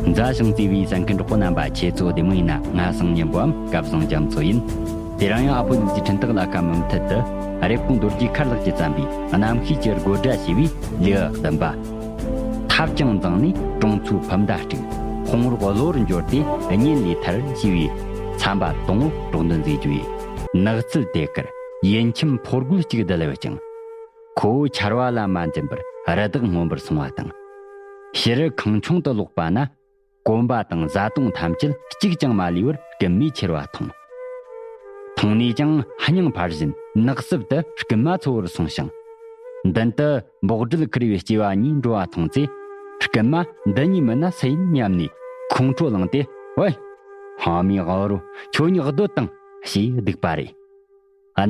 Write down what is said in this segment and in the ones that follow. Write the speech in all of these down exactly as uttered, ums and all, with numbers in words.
མཛའ་ཞིང་བརྩེ་བའི་གསན་མཁན་གྲོགས་པོ་རྣམ་པ། ཁྱེད་ཚོ་བདེ་མོ་ཡིན་ན། ང་སང་ཉིན་པོའམ་སྐལ་བཟང་རྒྱ་མཚོ་ཡིན། དེ་རིང་ཡང་ཨ་ཕོ་ལུག་རྫིའི་འཕྲིན་སྟེགས་ལ་ཁ་མུ་མཐུད་དུ་རེབ་གོང་རྡོ་རྗེ་མཁར་ལགས་ཀྱིས་བརྩམས་པའི་རྣམ་ཤེས་ཀྱི་དགོད་སྒྲ་ཞེས་པའི་ལེའུ་བདུན་པ། ཐབ་ཅིང་བརྫངས་ནས་གྲོང་ཚོའི་ཕུ་མདའ་དཀྲུགས། དཔུང་རོགས་གློ་བུར་འབྱོར་ཏེ་གཉེན་ལས་ཐར་ཞེས་པའི་ཚན་པ་དང་པོ་སྒྲོག་འདོན་མཛད་རྒྱུ་ཡིན། ནགས་ཚལ་དེ་གར་ཡིན་ཁྱིམ་ཕོ་རྒོད་ཅིག་བསྡད་ཡོད་ཅིང་། ཁོ་བོ་ཆར་བ་ལ་མ་འཛེམ་པར་རི་དྭགས་རྔོན་པར་སོང་བ་དང་། ཕྱི་རུ་ཁང་ཆུང་དུ་ལོག་པ་ན། གོམ་པ་དང་བཟའ་བཏུང་ཐམས་ཅད་གཅིག་ཀྱང་མ་ལུས་པར་རྐུན་མས་ཁྱེར་བ་མཐོང་། མཐོང་ནས་ཀྱང་སྙིང་འཕར་བཞིན་ནགས་གསེབ་ཏུ་རྐུན་མ་འཚོལ་བར་སོང་ཞིང་། མདུན་དུ་འབོག་སྦྲུལ་ཁུར་བའི་སྐྱེས་པ་གཉིས་འགྲོ་བ་མཐོང་ཚེ། རྐུན་མ་འདི་གཉིས་མིན་ན་སུ་ཡིན་སྙམ་ནས་ཁོང་ཁྲོ་ལངས་ཏེ། ཝེ། ཧ་མའི་ཨ་རོ། ཁྱོད་གཉིས་སྡོད་དང་ཞེས་སྡིགས་པ་རེད།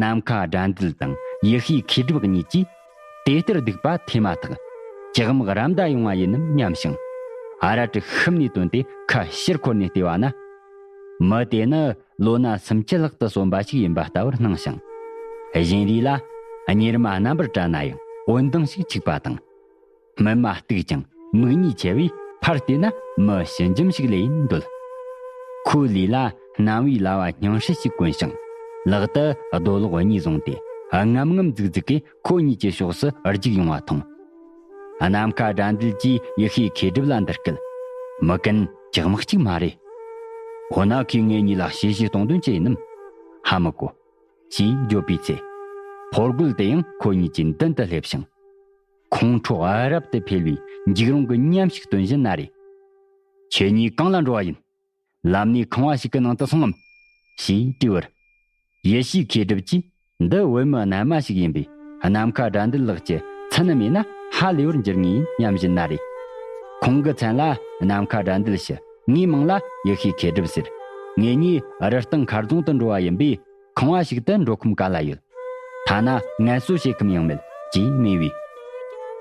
ནམ་མཁའ་དགྲ་འདུལ་དང་ཡེ་ཤེས་མཁས་གྲུབ་གཉིས་ཀྱིས་དེ་ལྟར་སྡིགས་པ་ཐེབས་མ་ཐག་ལྕགས་དམག་ར་མདའ་ཡོང་བ་ཡིན་ནམ་སྙམ་ཞིང་། ཨ་ར་ཏི་ཤུབས་ནས་བཏོན་ཏེ་ཁ་ཕྱིར་འཁོར་ནས་བལྟས་པ་ན། མི་དེ་ནི་ལོ་ན་སུམ་ཅུ་ལྷག་ཏུ་སོན་པ་ཞིག་ཡིན་པ་ལྟ་བུར་སྣང་ཞིང་། བཞིན་རས་ལ་གཉེར་མ་རྣམ་པར་བཀྲ་ན་ཡང་འོད་མདངས་ཤིག་འཁྱུག་པ་དང་། སྨིན་མ་སྟུག་ཅིང་མིག་གཉིས་ཆེ་བས་ཕར་བལྟས་ན་མི་ཞི་འཇམ་ཞིག་ལས་ཡིན་འདོད། ཁོའི་ལུས་ལ་སྣང་བའི་ལྭ་བ་སྙིང་ཧྲིལ་ཞིག་གོན་ཞིང་། ལག་ཏུ་རྡོ་ལོག་གཉིས་བཟུང་སྟེ་རྔམ་རྔམ་འཛུག་འཛུག་གིས་ཁོ་གཉིས་ཀྱི་ཕྱོགས་སུ་རྒྱུག་ཡོང་བ་མཐོང་། ནམ་མཁའ་དགྲ་འདུལ་གྱིས་ཡེ་ཤེས་མཁས་གྲུབ་ལ་འདི་སྐད། མི་རྐུན་ལྕགས་དམག་ཅིག་མ་རེད། འོ་ན་ཁོས་ངེད་གཉིས་ལ་གཤེ་གཤེ་གཏོང་དོན་ཅི་ཡིན་ནམ། ཧ་མི་གོ། ཞེས་བརྗོད་པའི་ཚེ། ཕོ་རྒོད་དེ་ཡང་ཁོ་གཉིས་ཀྱི་མདུན་དུ་སླེབས་ཤིང་། ཁོང་ཁྲོ་རབ་ཏུ་འཕེལ་བའི་འཇིགས་རུང་གི་ཉམས་ཤིག་སྟོན་བཞིན་ན་རེ། ཁྱེད་གཉིས་གང་ལ་འགྲོ་བ་ཡིན། ལམ་ནས་ཁང་བ་ཞིག་གི་ནང་དུ་སོང་ངམ། ཞེས་དྲིས་པར། ཡེ་ཤེས་མཁས་གྲུབ་ཀྱིས་འདི་བོད་མི་རྣལ་མ་ཞིག་ཡིན་པས་ནམ་མཁའ་དགྲ་འདུལ་ལགས་ཀྱི་མཚན་མེད་ན་ཧ་ལས་པར་འགྱུར་ངེས་ཡིན་སྙམ་བཞིན་ན་རེ། ཁོང་གི་མཚན་ལ་ནམ་མཁའ་དགྲ་འདུལ་ཞུ། ངའི་མིང་ལ་ཡེ་ཤེས་མཁས་གྲུབ་ཟེར། ངེད་གཉིས་རི་སྟེང་མཁར་རྫོང་དུ་འགྲོ་བ་ཡིན་པས། ཁང་བ་ཞིག་ཏུ་འགྲོ་ཁོམ་ག་ལ་ཡོད། ཐ་ན་ངལ་གསོ་བྱེད་ཁོམ་ཡང་མེད་ཅེས་སྨྲས་པས།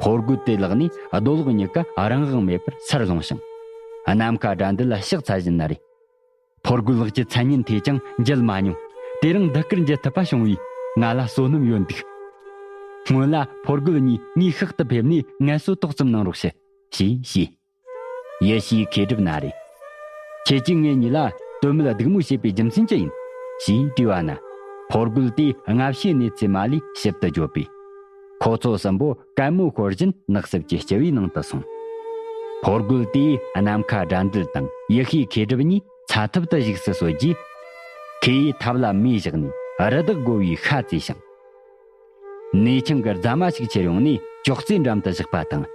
ཕོ་རྒོད་དེ་ལག་ནས་རྡོ་ལོག་གཉིས་ཀ་རང་དབང་མེད་པར་སར་ལྷུང་ཞིང་། ནམ་མཁའ་དགྲ་འདུལ་ལ་ཕྱག་འཚལ་བཞིན་ན་རེ། ཕོ་རྒོད་ལགས་ཀྱི་མཚན་སྙན་ཐོས་ཀྱང་མཇལ་མ་མྱོང་། དེ་རིང་འདི་སྐར་མཇལ་ཐུབ་པ་བྱུང་བས་ང་ལ་བསོད་ནམས་ཡོད་འདུག། སྔོན་ལ་ཕོ་རྒོད་གཉིས་ངའི་ཕྱག་ཏུ་ཕེབས་ནས་ངལ་གསོ་ཏོག་ཙམ་གནང་རོགས་ཞུ། ཞེས་ཞུས། ཡེ་ཤེས་མཁས་གྲུབ་ན་རེ། ཁྱེད་ཀྱིས་ངེད་གཉིས་ལ་དོན་མེད་སྡིགས་དམོད་བྱེད་པའི་རྒྱུ་མཚན་ཅི་ཡིན། ཞེས་དྲིས་པ་ན། ཕོ་རྒོད་དེས་སྔ་ཕྱིའི་གནས་ཚུལ་མ་ལུས་ཞིབ་ཏུ་བརྗོད་པས། ཁོ་ཚོ་གསུམ་པོ་གད་མོ་ཤོར་བཞིན་ནགས་གསེབ་ཀྱི་སྐྱ་བའི་ནང་དུ་སོང་། ཕོ་རྒོད་དེས་ནམ་མཁའ་དགྲ་འདུལ་དང་ཡེ་ཤེས་མཁས་གྲུབ་གཉིས་ཚ་ཐབ་ཏུ་བཞུགས་སུ་གསོལ་རྗེས། ཁོས་ཐབ་ལ་མེ་བཞག་ནས་རི་དྭགས་བགོ་བའི་ཤ་བཙོས་ཤིང་། ནས་ཆང་གི་རྫ་མ་ཞིག་ཁྱེར་ཡོང་ནས་ཅོག་ཙེའི་འགྲམ་དུ་བཞག་པ་དང་།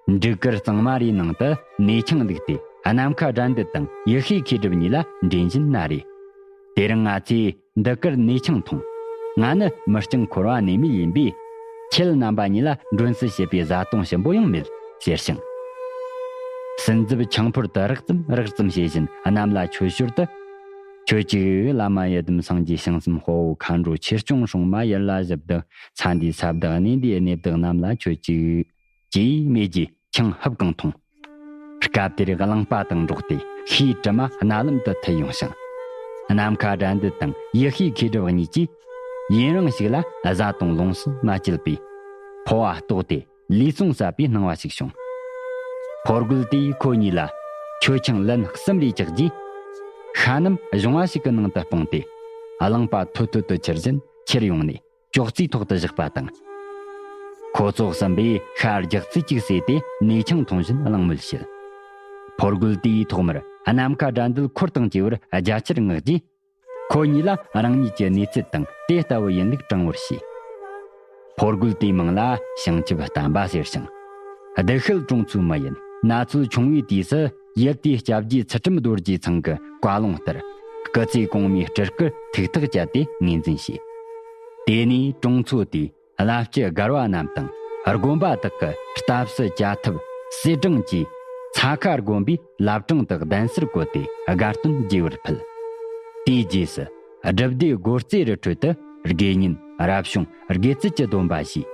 འབྲུ་དཀར་གཙང་མ་རེའི་ནང་དུ་ནས་ཆང་བླུགས་ཏེ་ནམ་མཁའ་དགྲ་འདུལ་དང་ཡེ་ཤེས་མཁས་གྲུབ་གཉིས་ལ་འདྲེན་བཞིན་ན་རེ། དེ་རིང་ང་ཚོས་འདི་དཀར་ནས་ཆང་འཐུང་། ང་ནི་མི་རྐྱང་འཁོར་བ་ནད་མེད་ཡིན་པས། ཁྱེད་རྣམ་པ་གཉིས་ལ་མགྲོན་བསུ་བྱེད་པའི་བཟའ་བཏུང་ཞིམ་པོ་ཡང་མེད་ཟེར་ཞིང་། སྲིན་རྫབ་ཆང་ཕོར་དུ་རགས་ཙམ་རགས་ཙམ་བྱེད་བཞིན་གནམ་ལ་མཆོད་ཞོར་དུ། ཁྱོད་ཅིག་བླ་མ་ཡི་དམ་སངས་རྒྱས་བྱང་སེམས་དཔའ་བོ་མཁའ་འགྲོ་ཆོས་སྐྱོང་སྲུང་མ་ཡར་ལ་བཞུགས་དང་ས་འདིའི་ས་བདག་གནས་འདིའི་གནས་བདག་རྣམས་ལ་མཆོད་ཅིག། ཅེས་སྨྲས་རྗེས་ཆང་ཧུབ་གང་འཐུང་། སྐབས་དེར་གླིང་པ་དང་འགྲོགས་ཏེ་ཤེལ་དྲི་མ་རྣ་ལམ་དུ་ཐིལ་ཡོང་ཞིང་། ནམ་མཁའ་དགྲ་འདུལ་དང་ཡེ་ཤེས་མཁས་གྲུབ་གཉིས་ཀྱིས་ཡུན་རིང་ཞིག་ལ་བཟའ་བཏུང་ལོངས་སུ་མ་སྤྱད་པས། ཕོ་བ་ལྟོགས་ཏེ་ལུས་ཟུངས་ཟད་པའི་སྣང་བ་ཞིག་བྱུང་། ཕོ་རྒོད་དེས་ཁོ་གཉིས་ལ་མཆོད་ཆང་ལན་གསུམ་རེ་བཅག་རྗེས། ཤ་རྣམས་གཞོང་བ་ཞིག་གི་ནང་དུ་སྤུངས་ཏེ་གླིང་པ་ཐོད་ཐོད་དུ་ཁྱེར་བཞིན་ཁྱེར་ཡོང་ནས། ཅོག་ཙེའི་ཐོག་ཏུ་བཞག་པ་དང་། ཁོ་ཚོ་གསུམ་པོས་ཤ་རྒྱག་ཚིལ་གཅིག་བསྲེས་ཏེ་ནས་ཆང་འཐུང་བཞིན་གླེང་མོལ་བྱེད། ཕོ་རྒོད་དེའི་ཐོག་མར་ནམ་མཁའ་དགྲ་འདུལ་འཁོར་དང་བཅས་པར་རྒྱ་ཆེར་མངགས་རྗེས། ཁོ་གཉིས་ལ་རང་ཉིད་ཀྱི་གནས་ཚུལ་དང་དེ་ལྟ་བུ་ཡིན་ལུགས་དྲང་བོར་བྱས། ཕོ་རྒོད་དེའི་མིང་ལ་བྱང་ཆུབ་བསྟན་པ་ཟེར་ཞིང་། བདུད་ཤུལ་གྲོང་ཚོའི་མི་ཡིན། ན་ཚོད་ཆུང་བའི་དུས་སུ། ཡུལ་དེའི་སྐྱབས་རྗེ་ཚུལ་ཁྲིམས་རྡོ་རྗེ་ཚང་གི་བཀའ་ལུང་ལྟར། སྐུ་ཚེ་གོང་མའི་སྤྲུལ་སྐུར་ཐུགས་ཐག་བཅད་དེ་ངོས་འཛིན་བྱས། དེ་ནས་གྲོང་ཚོ་དེའི་བླ་སྤྱི་སྒར་བ་རྣམས་དང་། དགོན་པ་དག་གི་སྟབས་སུ་བཅའ་ཐབས་སེར་སྦྲེང་བཅས་ཚ་ཁ་དགོན་པའི་བླ་བྲང་དུ་གདན་སར་བཀོད་དེ་དགའ་སྟོན་རྒྱས་པར་ཕུལ། དེའི་རྗེས་སུ། སྒྲུབ་སྡེ་སྒོ་རྩེ་རི་ཁྲོད་དུ་དགེ་བསྙེན་རབ་བྱུང་དགེ་ཚུལ་གྱི་སྡོམ་པ་བཞེས།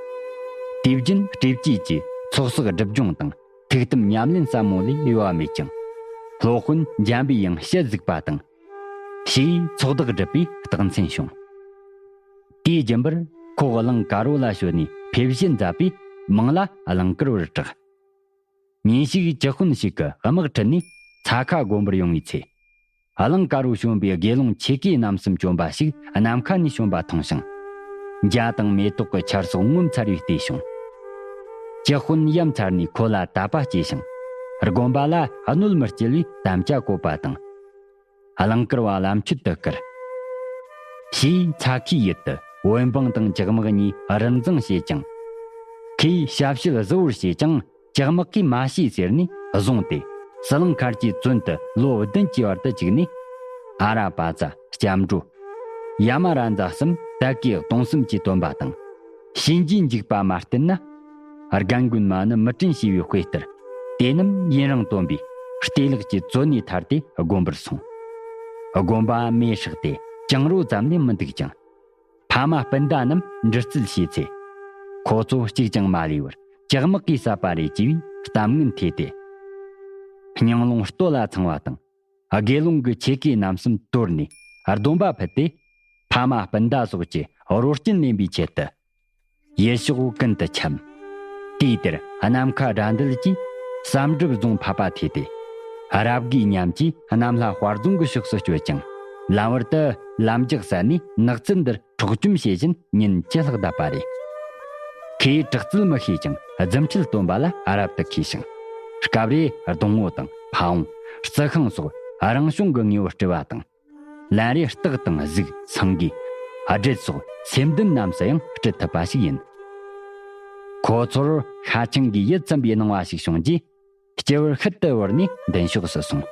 དུས་རྒྱུན་སྤྲེལ་སྐྱེས་ཀྱི་ཚོགས་བསགས་སྒྲིབ་སྦྱོང་དང་ཐུགས་དམ་ཉམས་ལེན་ཟབ་མོ་ལས་གཡོ་བ་མེད་ཅིང་། སློབ་དཔོན་འཇམ་པའི་དབྱངས་ཞལ་གཟིགས་པ་དང་། ཞེས་ཚོགས་བདག་སྒྲུབ་པའི་རྟགས་མཚན་བྱུང་། དེའི་རྒྱུན་པར་ཁོ་གླིང་དཀར་པོ་ལ་བྱོན་ནས་ཕེབས་བྱེད་མཛད་པས་མིང་ལ་གླིང་དཀར་པོར་གྲགས། ཉིན་ཞིག་ཅི་ཧུན་ཞིག་གི་དམག་ཁྲིད་ནས་ ཚ་ཁ་དགོན་པར་ཡོང་བའི་ཚེ། གླིང་དཀར་པོར་བྱོན་པའི་དགེ་སློང་ཆེ་གེ་རྣམ་གསུམ་བཅོམ་པ་ཞིག་ནམ་མཁའ་ནས་བྱོན་པ་མཐོང་ཞིང་། འཇའ་དང་མེ་ཏོག་གི་ཆར་སོགས་ངོ་མཚར་བའི་ལྟས་བྱུང་། ཀྱི་ཧུན་ཡ་མཚར་ནས་ཁོ་ལ་དད་པ་སྐྱེས་ཤིང་། དགོན་པ་ལ་གནོད་མི་སྐྱེལ་བའི་དམ་བཅའ་བཀོད་པ་དང་། གླིང་དཀར་བ་ལམ་ཆུད་དུ་བཀུར། ཞེས་ཚ་ཁའི་ཡུལ་དུ་བོད་འབངས་དང་ཀྱི་དམག་གཉིས་རིམ་གཙང་བྱེད་ཅིང་། ཁོས་ཞབས་ཕྱི་གཟུ་བོར་བྱས་ཀྱང་། ཀྱི་དམག་གིས་མ་ཤེས་ཟེར་ནས་བཟུང་སྟེ། ཟི་ལིང་མཁར་གྱི་བཙོན་དུ་ལོ་བདུན་གྱི་བར་དུ་བཅུག་ནས། ཨ་ར་པ་ཙ། སྐྱབས་འགྲོ། ཡ་མ་ར་ཛ་གསུམ་དད་གུས་གདུང་གསུམ་གྱིས་བཏོན་པ་དང་། གཤིན་རྗེའི་འཇིགས་པ་མ་བསྟུན་ན། རྒན་རྒོན་མ་ནི་མི་དྲན་ཞེས་པའི་དཔེ་ལྟར། དེ་རྣམས་ཡུན་རིང་བཏོན་པས་བདེ་ལེགས་ཀྱི་བཙོན་ནས་ཐར་ཏེ་དགོན་པར་སོང་། དགོན་པ་མེ་ཧྲག་སྟེ་གྱང་རོ་ཙམ་ལས་མི་འདུག་ཅིང་། ཕ་མ་སྤུན་ཟླ་རྣམས་འདྲི་རྩད་བྱས་ཚེ། ཁོ་ཚོ་གཅིག་ཀྱང་མ་ལུས་པར་ཀྱི་དམག་གིས་བསད་པ་རེད་ཅེས་པའི་གཏམ་ངན་ཐོས་ཏེ། སྙིང་རླུང་སྟོད་ལ་འཚང་བ་དང་། དགེ་སློང་གི་ཆེ་གེ་རྣམ་གསུམ་དོར་ནས་སྡོམ་པ་ཕུལ་ཏེ། ཕ་མ་སྤུན་ཟླ་སོགས་ཀྱི་རོ་རྐྱེན་ལེན་པའི་ཆེད་དུ། ཡུལ་ཕྱོགས་ཀུན་ཏུ་འཁྱམས། དུས་དེར་ནམ་མཁའ་དགྲ་འདུལ་གྱིས་བསམ་གྲུབ་རྫོང་ཕབ་པ་ཐོས་ཏེ། རབ་དགའི་ཉམས་ཀྱིས་གནམ་ལྷ་དཔལ་རྫོང་གི་ཕྱོགས་སུ་བསྐྱོད་ཅིང་། ལམ་བར་དུ་ལམ་རྒྱགས་བསལ་ནས་ནགས་ཚལ་འདིར་འཕྲོག་བཅོམ་བྱེད་བཞིན་ཉིན་བཅུ་ལྷག་བསྡད་པ་རེད། ཁོས་དྲག་རྩལ་མི་ཤེས་ཀྱང་རྫུ་འཕྲུལ་སྟོན་པ་ལ་རབ་ཏུ་མཁས་ཤིང་། སྐབས་རེ་སྡོང་བོ་དང་ཕ་བོང་། རྩི་ཤིང་སོགས་རང་བྱུང་གི་དངོས་པོ་སྤྲུལ་བ་དང་། ལན་རེ་སྟག་དང་གཟིག་སེང་གེ་སྦྲུལ་སོགས་སེམས་ལྡན་རྣམས་སུ་ཡང་སྤྲུལ་ཐུབ་པ་ཞིག་ཡིན། ཁོ་ཚོར་ཤ་ཆང་གིས་ཡིད་ཚིམ་པའི་སྣང་བ་ཞིག་བྱུང་རྗེས། སྤྱི་བོར་ཤུལ་དུ་བོར་ནས་མདུན་ཕྱོགས་སུ་སོང་།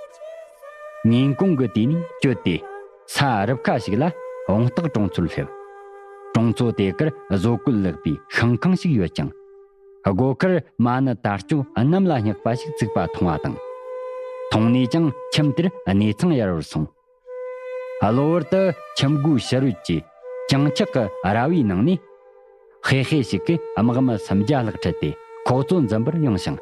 ཉིན་གུང་གི་དུས་ནས་བསྐྱོད་དེ། ས་རུབ་ཁ་ཞིག་ལ་བོང་སྟག་གྲོང་ཚོར་སླེབས། གྲོང་ཚོ་དེ་གར་བཟོ་བཀོད་ལེགས་པའི་ཤིང་ཁང་ཞིག་ཡོད་ཅིང་། སྒོ་ཁར་མ་ཎི་དར་ལྕོག་གནམ་ལ་སྙེག་པ་ཞིག་བཙུགས་པ་མཐོང་བ་དང་། མཐོང་ནས་ཀྱང་ཁྱིམ་དེར་གནས་ཚང་གཡར་བར་སོང་། གློ་བུར་དུ་ཁྱིམ་སྒོའི་ཕྱི་རོལ་གྱི་གྱང་ཆག་གི་ར་བའི་ནང་ནས། ཧེ་ཧེ་ཞིག་གིས་དམག་མི་སུམ་བརྒྱ་ལྷག་ཁྲིད་དེ་ཁོ་ཚོ་འཛིན་པར་ཡོང་ཞིང་།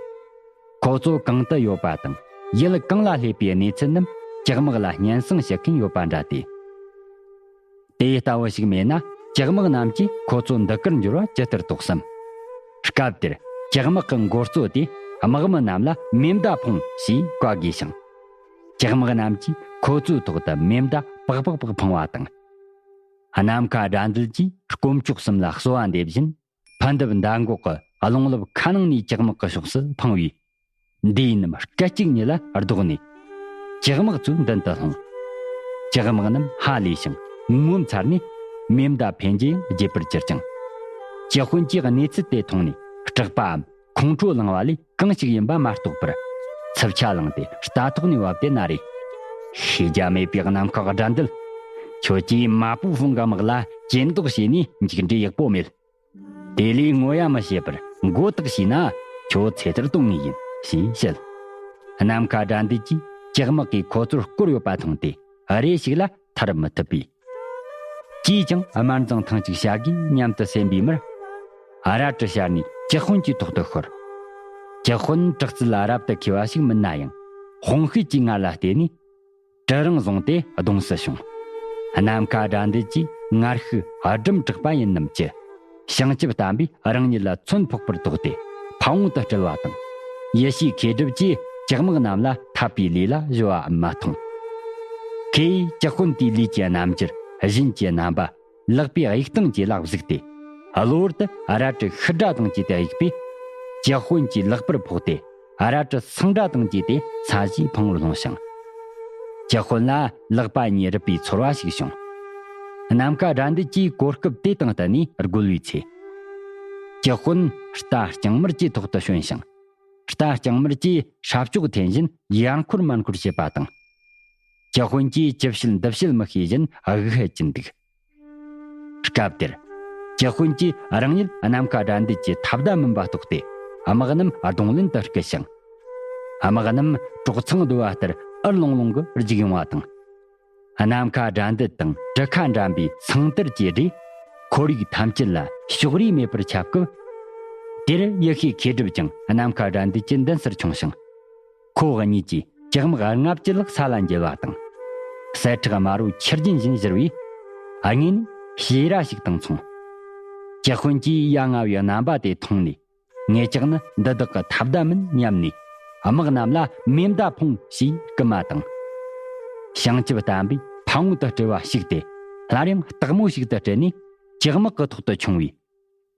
ཁོ་ཚོ་གང་དུ་ཡོད་པ་དང་ཡུལ་གང་ལ་སླེབས་པའི་གནས་ཚུལ་རྣམས་ཀྱི་དམག་ལ་སྙན་སེང་བྱེད་མཁན་ཡོད་པ་འདྲ་སྟེ། དེ་ལྟ་བུ་ཞིག་མེད་ན་ཀྱི་དམག་རྣམས་ཀྱིས་ཁོ་ཚོ་འདི་གར་འབྱོར་བ་ཇི་ལྟར་རྟོགས་སམ། སྐབས་དེར་ཀྱི་དམག་གི་མགོ་གཙོ་དེས་དམག་མི་རྣམས་ལ་མེ་མདའ་འཕངས་ཞེས་བཀའ་བསྒོས་ཤིང་། ཀྱི་དམག་རྣམས་ཀྱིས་ཁོ་ཚོའི་ཐོག་ཏུ་མེ་མདའ་པག་པག་པག་འཕངས་པ་དང་། ནམ་མཁའ་དགྲ་འདུལ་གྱིས་དཀོན་མཆོག་གསུམ་ལ་གསོལ་བ་འདེབས་བཞིན། ཕུ་འདབ་མདའ་འགོག་གི་རླུང་རླབས་ཁ་ནང་ནས་ཀྱི་དམག་གི་ཕྱོགས་སུ་འཕངས་པས། མདའ་རྣམས་སྐད་ཅིག་ཉིད་ལ་ལྡོག་ནས། ཀྱི་དམག་ཚོའི་མདུན་དུ་ལྷུང་། ཀྱི་དམག་རྣམས་ཧ་ལས་ཤིང་ངོ་མཚར་ནས་མེ་མདའ་འཕེན་རྒྱུ་ཡང་བརྗེད་པར་གྱུར་ཅིང་། ཀྱི་ཧུན་གྱིས་གནས་ཚུལ་དེ་མཐོང་ནས་སྐྲག་པའམ་ཁོང་ཁྲོ་ལངས་པ་ལས་གང་ཞིག་ཡིན་པ་མ་རྟོགས་པར། འཚུབ་ཆ་ལངས་ཏེ་རྟ་ཐོག་ནས་བབས་ཏེ་ན་རེ། ཤེས་རྒྱ་མེད་པའི་ནམ་མཁའ་དགྲ་འདུལ། ཁྱོད་ཀྱིས་མ་པུ་ཧྥུང་གི་དམག་ལ་གྱེན་ལྡོག་བྱས་ནས་མཇུག་འབྲས་ཡག་པོ་མེད། དེ་ལས་ངོ་ཡ་མི་བྱེད་པར་མགོ་བཏགས་བྱས་ན་ཁྱོད་ཚེ་ཐར་གཏོང་ངེས་ཡིན་ཞེས་བཤད། ནམ་མཁའ་དགྲ་འདུལ་གྱིས་ཀྱི་དམག་གིས་ཁོ་ཚོར་བསྐོར་ཡོད་པ་མཐོང་སྟེ་རེ་ཞིག་ལ་ཐར་མི་ཐུབ་པས། ཅིས་ཀྱང་དམར་མཛངས་ཐང་ཅིག་བྱ་དགོས་སྙམ་དུ་སེམས་པའི་མུར། ཨ་རལ་གྲི་ཤར་ནས་ཀྱི་ཧུན་གྱི་ཐོག་ཏུ་ཤོར། ཀྱི་ཧུན་དྲག་རྩལ་རབ་ཏུ་མཁས་པ་ཞིག་མིན་ན་ཡང་དཔུང་ཤེད་ཀྱིས་ངར་ལ་བརྟེན་ནས། གྲི་རིང་བཟུང་སྟེ་གདོང་སུ་བྱུང་། ནམ་མཁའ་དགྲ་འདུལ་གྱིས་ངར་ཤུགས་སྦྲུམ་དྲག་པ་ཡིན་ནམ་ཅི། བྱང་ཆུབ་བསྟན་པས་རང་ཉིད་ལ་མཚོན་ཕོག་པར་དོགས་ཏེ་ཕ་བོང་དུ་སྤྲུལ་བ་དང་། ཡེ་ཤེས་མཁས་གྲུབ་ཀྱིས་ཀྱི་དམག་རྣམས་ལ་འཐབ་པའི་ལས་ལ་གཞོལ་བའམ་མ་མཐོང་། ཁོས་ཀྱི་ཧུན་དེའི་ལུས་ཀྱི་རྣམ་འགྱུར་བཞིན་གྱི་རྣམ་པ། ལག་པའི་གཡུག་སྟངས་ཀྱིས་ལ་གཟིགས་ཏེ། གློ་བུར་དུ་ཨ་རལ་གྲི་ཤུ་སྒྲ་དང་བཅས་ཏེ་གཡུགས་པས། ཀྱི་ཧུན་གྱི་ལག་པར་ཕོག་སྟེ། ཨ་རལ་གྲི་སིང་སྒྲ་དང་བཅས་ཏེ་ས་གཞིའི་ཕུང་བོར་ལྷུང་ཞིང་། ཀྱི་ཧུན་ལ་ལག་པ་གཉིས་རུབ་པའི་ཚོར་བ་ཞིག་བྱུང་། ནམ་མཁའ་དགྲ་འདུལ་གྱིས་གོ་སྐབས་དེ་དང་བསྟུན་ནས་རྒོལ་བའི་ཚེ། ཀྱི་ཧུན་རྟ་རྐྱང་དམར་གྱི་ཐོག་ཏུ་ཞོན་ཞིང་། རྟ་རྐྱང་དམར་གྱིས་སྲབ་སྐྱོག་འཐེན་བཞིན་ཡར་འཁོར་མར་འཁོར་བྱེད་པ་དང་། ཀྱི་ཧུན་གྱིས་ཅི་བྱེད་འདི་བྱེད་མི་ཤེས་བཞིན་དབུགས་ཧལ་གྱིན་འདུག། སྐབས་དེར། ཀྱི་ཧུན་གྱིས་རང་ཉིད་ནམ་མཁའ་དགྲ་འདུལ་གྱི་ཐབས་བརྡ་མིན་པ་རྟོགས་ཏེ། དམག་རྣམས་གདོང་ལེན་དུ་བསྐུལ་ཞིང་། དམག་རྣམས་གྲོག་ཚང་རྡོལ་བ་ལྟར་ཨུར་ལོང་ལོང་གིས་རྒྱུག་ཡོང་བ་དང་། ནམ་མཁའ་དགྲ་འདུལ་དང་གྲུ་ཁ་འགྲན་པའི་སིང་དར་གྱི་སྒྲས། ཁོར་ཡུག་ཐམས་ཅད་ལ་ཕྱོགས་རིས་མེད་པར་ཁྱབ་སྐབས། དེར་ཡེ་ཤེས་མཁས་གྲུབ་ཀྱང་ནམ་མཁའ་དགྲ་འདུལ་གྱི་མདུན་སར་མཆོངས་ཤིང་། ཁོ་གཉིས་ཀྱིས་ཀྱི་དམག་ལྔ་བཅུ་ལྷག་ས་ལ་འགྱེལ་བ་དང་། གསལ་ཁྲག་དམར་པོའི་ཆུ་རྒྱུན་བཞིན་བཞུར་བས། དངོས་གནས་ཞེ་ར་ཞིག་དང་མཚུངས། ཀྱི་ཧུན་གྱིས་ཡ་ང་བའི་རྣམ་པ་དེ་མཐོང་ནས། ངེད་ཅག་ནི་འདི་དག་གི་ཐབས་བརྡ་མིན་སྙམ་ནས། དམག་རྣམས་ལ་མེ་མདའ་འཕུངས་ཞེས་སྐུལ་མ་དང་། བྱང་ཆུབ་བསྟན་པས་ཕ་བོང་དུ་སྤྲུལ་བ་ཞིག་སྟེ། སླར་ཡང་སྟག་མོ་ཞིག་ཏུ་སྤྲུལ་ནས། ཇག་དམག་གི་ཐོག་ཏུ་མཆོང་བས།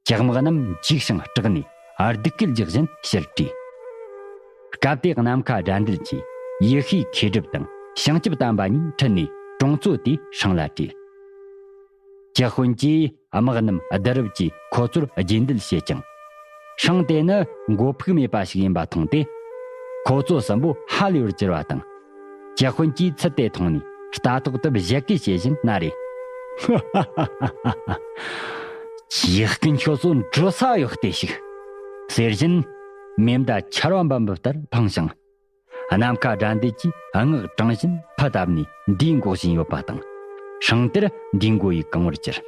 ཇག་དམག་རྣམས་འཇིགས་ཤིང་སྐྲག་ནས་སྡུག་སྐད་རྒྱག་བཞིན་ཕྱིར་བྲོས། སྐབས་དེར་ནམ་མཁའ་དགྲ་འདུལ་གྱིས་ཡེ་ཤེས་མཁས་གྲུབ་དང་བྱང་ཆུབ་བསྟན་པ་གཉིས་ཁྲིད་ནས་གྲོང་ཚོ་དེའི་སྲང་ལ་བྲོས། ཇག་དཔོན་གྱིས་དམག་རྣམས་བསྡུ་རུབ་ཀྱིས་ཁོ་ཚོར་རྗེས་འདེད་བྱེད་ཅིང་། སྲང་དེ་ནི་མགོ་ཕུག་མེད་པ་ཞིག་ཡིན་པ་མཐོང་སྟེ། ཁོ་ཚོ་གསུམ་པོ་ཧ་ལས་པར་གྱུར་བ་དང་། ཇག་དཔོན་གྱིས་ཚུལ་དེ་མཐོང་ནས་རྟ་ཐོག་ཏུ་བཞད་གད་བྱེད་བཞིན་ན་རེ། ཇག་རྐུན་ཁྱོད་ཚོ་འགྲོ་ས་ཡོད་བལྟས་ཤིག་ཟེར་བཞིན། མེ་མདའ་ཆར་བ་འབབ་འབབ་ལྟར་འཕངས་ཤིང་། ནམ་མཁའ་དགྲ་འདུལ་གྱིས་སྔགས་བགྲངས་བཞིན་ཕུ་བཏབ་ནས་འདིའི་འགོག་བཞིན་ཡོད་པ་དང་། སྲང་དེར་འདིའི་མགོ་ཡིས་གང་བར་གྱུར།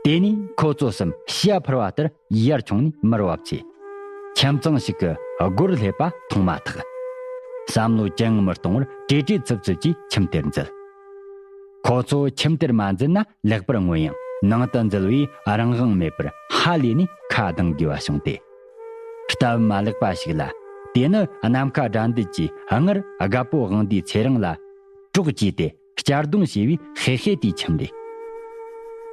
དེ་ནས་ཁོ་ཚོ་གསུམ་ཞི་འཕུར་བ་ལྟར་ཡར་མཆོང་ནས་མར་བབས་ཚེ། ཁྱིམ་ཚང་ཞིག་གི་སྒོར་སླེབས་པ་མཐོང་མ་ཐག་བསམ་བློ་ཅི་ཡང་མི་གཏོང་བར་བྲེལ་བྲེལ་འཚུབ་འཚུབ་ཀྱིས་ཁྱིམ་དེར་འཛུལ། ཁོ་ཚོ་ཁྱིམ་དེར་མ་འཛུལ་ན་ལེགས་པར་མངོན་ཡང་ནང་དུ་འཛུལ་བས་རང་དབང་མེད་པར་ཧ་ལས་ནས་ཁ་གདངས་དགོས་པ་བྱུང་སྟེ། སྟབས་མ་ལེགས་པ་ཞིག་ལ། དེ་ནི་ནམ་མཁའ་དགྲ་འདུལ་གྱིས་སྔར་རྒད་པོ་དབང་འདུས་ཚེ་རིང་ལ་གྲོགས་བྱས་ཏེ་གཅར་རྡུང་བྱས་པའི་ཧེ་ཧེ་དེའི་ཁྱིམ་རེད།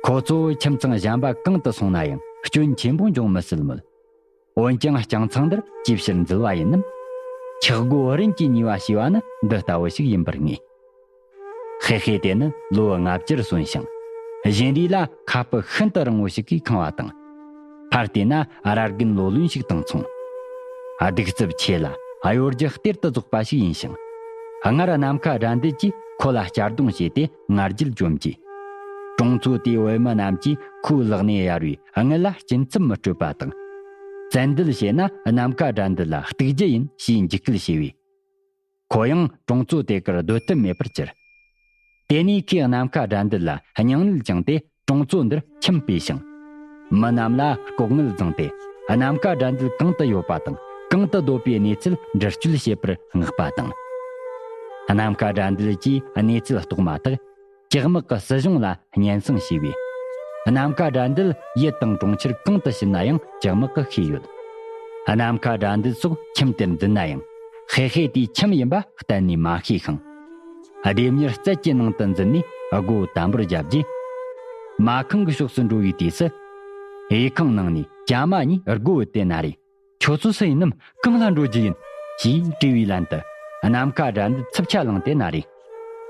ཁོ་ཚོ་ཁྱིམ་ཚང་གཞན་པ་གང་དུ་སོང་ན་ཡང་སྐྱོན་ཆེན་པོ་འབྱུང་མི་སྲིད་མོད། འོན་ཀྱང་རྐྱང་ཚང་འདིར་ཅིའི་ཕྱིར་འཛུལ་བ་ཡིན་ནམ། ཆག་སྒོ་རིམ་གྱིས་ཉེ་བ་ཞེས་པ་ནི་འདི་ལྟ་བུ་ཞིག་ཡིན་པར་ངེས། ཧེ་ཧེ་དེ་ནི་ལོ་ལྔ་བཅུར་སོན་ཞིང་། བཞིན་རས་ལ་ཁ་སྤུ་ཤིན་ཏུ་རིང་བོ་ཞིག་གིས་ཁེངས་པ་དང་། ཕར་བལྟས་ན་ར་རྒན་ལོ་ལོན་ཞིག་དང་མཚུངས། གདུག་རྩུབ་ཆེ་ལ་གཡོ་སྒྱུ་གཏེར་དུ་རྫོགས་པ་ཞིག་ཡིན་ཞིང་། སྔར་ནམ་མཁའ་དགྲ་འདུལ་གྱིས་ཁོ་ལ་གཅར་རྡུང་བྱས་ཏེ་ང་རྒྱལ་བཅོམ་རྗེས། གྲོང་ཚོ་དེའི་བོད་མི་རྣམས་ཀྱིས་ཁོའི་ལག་ནས་གཡར་བའི་དངུལ་ལ་སྐྱིན་ཚབ་མི་སྤྲོད་པ་དང་། བཙན་འདུལ་བྱས་ན་ནམ་མཁའ་དགྲ་འདུལ་ལ་གཏུག་རྒྱུ་ཡིན་ཞེས་འཇིགས་སྐུལ་བྱས་པས། ཁོ་ཡང་གྲོང་ཚོ་དེ་གར་སྡོད་ཐབས་མེད་པར་གྱུར། དེ་ནས་ཁོས་ནམ་མཁའ་དགྲ་འདུལ་ལ་སྙིང་ནད་བཅངས་ཏེ་གྲོང་ཚོ་འདིར་ཁྱིམ་སྤོས་ཤིང་། མི་རྣམས་ལ་ལྐོག་དངུལ་བརྫངས་ཏེ་ནམ་མཁའ་དགྲ་འདུལ་གང་དུ་ཡོད་པ་དང་གང་དུ་སྡོད་པའི་གནས་ཚུལ་འདྲི་གཅོད་བྱེད་པར་མངགས་པ་དང་། ནམ་མཁའ་དགྲ་འདུལ་གྱིས་གནས་ཚུལ་རྟོགས་མ་ཐག་ཇག་དམག་གི་སྲིད་གཞུང་ལ་སྙན་སེང་ཞུས་པས། ནམ་མཁའ་དགྲ་འདུལ་ཡུལ་དང་གྲོང་ཁྱེར་གང་དུ་ཕྱིན་ན་ཡང་ཇག་དམག་གིས་ཤེས་ཡོད། ནམ་མཁའ་དགྲ་འདུལ་སོགས་ཁྱིམ་དེར་འཛུལ་ན་ཡང་ཧེ་ཧེ་དེའི་ཁྱིམ་ཡིན་པ་གཏན་ནས་མ་ཤེས་ཤིང་། ལྡེམ་མྱུར་རྩལ་གྱི་ནང་དུ་འཛུལ་ནས་སྒོ་དམ་པོར་བརྒྱབ་རྗེས། མ་ཁང་གི་ཕྱོགས་སུ་འགྲོ་བའི་དུས་སུ། གཡས་ཁང་ནང་ནས་ཇ་མ་གཉིས་སྒོ་བུད་དེ་ན་རེ། ཁྱོད་ཚོ་སུ་ཡིན་ནམ། གང་ལ་འགྲོ་རྒྱུ་ཡིན། ཞེས་དྲིས་པའི་ལན་དུ། ནམ་མཁའ་དགྲ་འདུལ་འཚུབ་ཆ་ལངས་ཏེ་ན་རེ།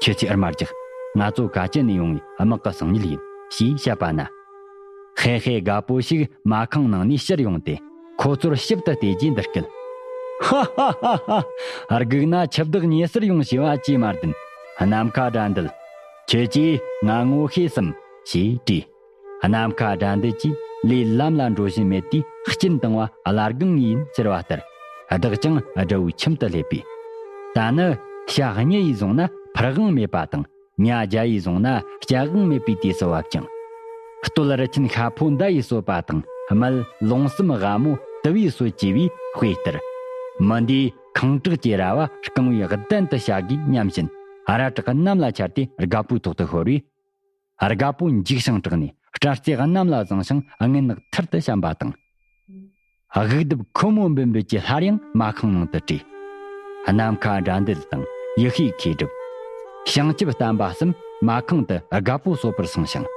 ཁྱོད་ཚོས་འུར་མ་རྒྱག་ང་ཚོ་ག་ཅི་ནས་ཡོང་བའི་དམག་གི་སང་ཉིད་ཡིན། ཞེས་བཤད་པ་ན། ཧེ་ཧེ་དགའ་པོ་ཞིག་མ་ཁང་ནང་ནས་ཕྱིར་ཡོང་སྟེ། ཁོ་ཚོར་ཞིབ་ཏུ་བལྟས་རྗེས་འདི་སྐད། ཧ་ཧ་ཧ་ཧ། རྒུག་ན་འཆི་བདག་ཉེ་སར་ཡོང་ཞེས་པ་ཅིས་མ་བདེན། ནམ་མཁའ་དགྲ་འདུལ། ཁྱོད་ཀྱིས་ང་ངོ་ཤེས་སམ། ཞེས་དྲིས། ནམ་མཁའ་དགྲ་འདུལ་གྱིས་ལས་ལམ་ལ་འགྲོ་བཞིན་མེད་དུས་སྐྱིན་བཏང་བ་བླ་རྒན་ངེས་ཡིན་ཟེར་བ་ལྟར། བདག་ཀྱང་དགྲ་བོའི་ཁྱིམ་དུ་སླེབས་པས། ད་ནི་ཞག་གཉིས་ཡིས་བཟུང་ན་ཕར་དབང་མེད་པ་དང་ཉ་བརྒྱ་ཡིས་བཟུང་ན་སྐྱ་དབང་མེད་པའི་དུས་སུ་བབ་ཅིང་། སྟོད་རི་ཆེན་ཤ་ཕོ་མདའ་ཡིས་གསོད་པ་དང་། སྨད་ལུང་གསུམ་ཝ་མོ་དུ་བས་གསོད་ཅེས་པའི་དཔེ་ལྟར། མི་འདིའི་ཁེངས་དྲེགས་ཀྱི་ར་བ་རྐང་བའི་གདན་དུ་བྱ་དགོས་སྙམ་བཞིན། རལ་གྲི་གནམ་ལ་འཕྱར་ཏེ་རྒད་པོའི་ཐོག་ཏུ་ཤོར་བས། རྒད་པོ་འཇིགས་ཤིང་སྐྲག་ནས་སྐྲ་རྩེ་གནམ་ལ་བཟུང་ཞིང་རྔུལ་ནག་ཐུར་དུ་བཤམས་པ་དང་། དབུགས་སྡུད་ཁོལ་མོ་འབུད་འབུད་ཀྱིས་སླར་ཡང་མ་ཁང་ནང་དུ་བྲོས། ནམ་མཁའ་དགྲ་འདུལ་དང་ཡེ་ཤེས་མཁས་གྲུབ། བྱང་ཆུབ་བསྟན་པ་གསུམ་མ་ཁང་དུ་རྒད་པོ་གསོད་པར་སོང་ཞིང་།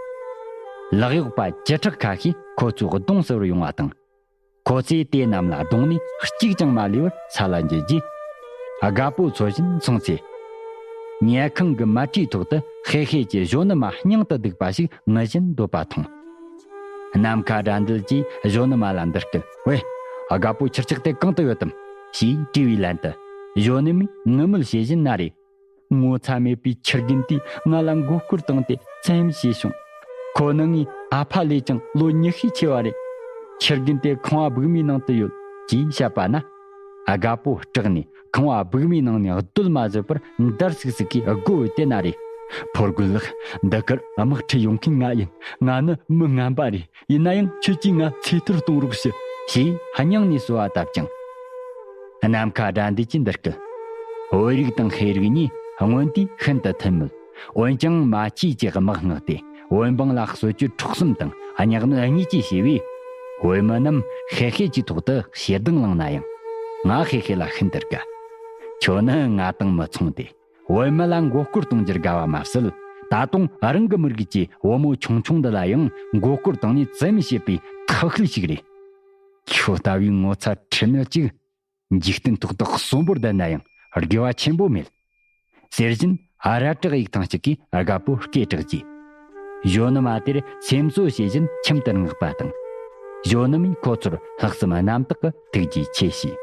ལག་གཡོག་པ་བཅུ་ཕྲག་ཁ་ཤས་ཁོ་ཚོའི་གདོང་གསོལ་བར་ཡོང་བ་དང་། ཁོ་ཚོས་དེ་རྣམས་ལ་གདོང་ནས་གཅིག་ཀྱང་མ་ལུས་པར་ས་ལ་འགྱེལ་རྗེས། རྒད་པོ་འཚོལ་བཞིན་སོང་ཚེ། ཉལ་ཁང་གི་མལ་ཁྲིའི་ཐོག་ཏུ་ཧེ་ཧེ་གྱི་གཞོན་ནུ་མ་སྙིང་དུ་སྡུག་པ་ཞིག་ངུ་བཞིན་སྡོད་པ་མཐོང་། ནམ་མཁའ་དགྲ་འདུལ་གྱིས་གཞོན་ནུ་མ་ལ་འདི་སྐད། ཝེ། རྒད་པོ་ཁྱི་སྐྱག་དེ་གང་དུ་ཡོད་དམ། ཞེས་དྲིས་པའི་ལན་དུ། གཞོན་ནུ་མས་ངུ་མོལ་བྱེད་བཞིན་ན་རེ། ངོ་ཚ་མེད་པའི་ཁྱི་རྒན་དེས་ང་ལ་མགོ་སྐོར་བཏང་སྟེ་བཙན་གཡེམ་བྱས་བྱུང་། ཁོ་ནི་ངའི་ཨ་ཕ་ལས་ཀྱང་ལོ་ཉི་ཤུས་ཆེ་བ་རེད། ཁྱི་རྒན་དེ་ཁང་བ་སྦུག་མའི་ནང་དུ་ཡོད་ཅེས་བཤད་པ་ན། རྒད་པོ་སྐྲག་ནས་ཁང་བ་སྦུག་མའི་ནང་ནས་གདོད་མ་བཟོད་པར་འདར་སིག་སིག་གིས་སྒོ་བུད་དེ་ན་རེ། ཕོ་རྒོད་ལགས། འདི་གར་དམག་ཁྲིད་ཡོང་མཁན་ང་ཡིན། ང་ནི་མི་ངན་པ་རེད། ཡིན་ན་ཡང་ཁྱོད་ཀྱིས་ང་ཚེ་ཐར་གཏོང་རོགས་ཞུ། ཞེས་སྙིང་ནས་གསོལ་བ་བཏབ་ཅིང་། ནམ་མཁའ་དགྲ་འདུལ་གྱིས་འདི་སྐད། བོད་རིགས་དང་ཤེས་རིག་གཉིས་སྔོན་དུས་ཤིན་ཏུ་མཐུན་མོད། འོན་ཀྱང་མ་ཆོས་ཀྱི་དམག་མངགས་ཏེ་བོད་འབངས་ལ་གསོད་རྒྱུ་འཕྲོག་གསུམ་དང་གཉའ་གནོན་གཉིས་ཀྱིས་བྱས་པས། བོད་མི་རྣམས་ཤེད་ཤེད་ཀྱི་ཐོག་ཏུ་ཞེ་སྡང་ལངས་ན་ཡང་། ང་ཧེ་ཧེ་ལ་ཤིན་ཏུ་དགའ། ཁྱོད་ནི་ང་དང་མི་མཚུངས་ཏེ། བོད་མི་ལ་མགོ་སྐོར་གཏོང་རྒྱུར་དགའ་བ་མ་ཟད། ད་དུང་རང་གི་མི་རིགས་ཀྱི་བུ་མོ་ཆུང་ཆུང་འདི་ལ་ཡང་མགོ་སྐོར་བཏང་ནས་བཙན་བྱེད་པའི་ཐབས་ཤེས་ཤིག་རེད། ཁྱོད་ལྟ་བུའི་ངོ་ཚ་ཁྲེལ་མེད་ཅིག་འཇིག་རྟེན་ཐོག་ཏུ་གསོན་པོར་བསྡད་ན་ཡང་དགེ་བ་ཆེན་པོ་མེད། ཟེར་བཞིན་རལ་གྲི་གཡུག་ཐེངས་གཅིག་གིས་རྒད་པོ་སྐད་གྲགས་རྒྱས། གཞོན་ནུ་མ་དེར་སེམས་གསོ་བྱེད་བཞིན་ཁྱིམ་དུ་མངགས་པ་དང་། གཞོན་ནུ་མས་ཁོ་ཚོར་ལྷག་བསམ་རྣམ་དག་གི་ཐུགས་རྗེ་ཆེ་ཞུས།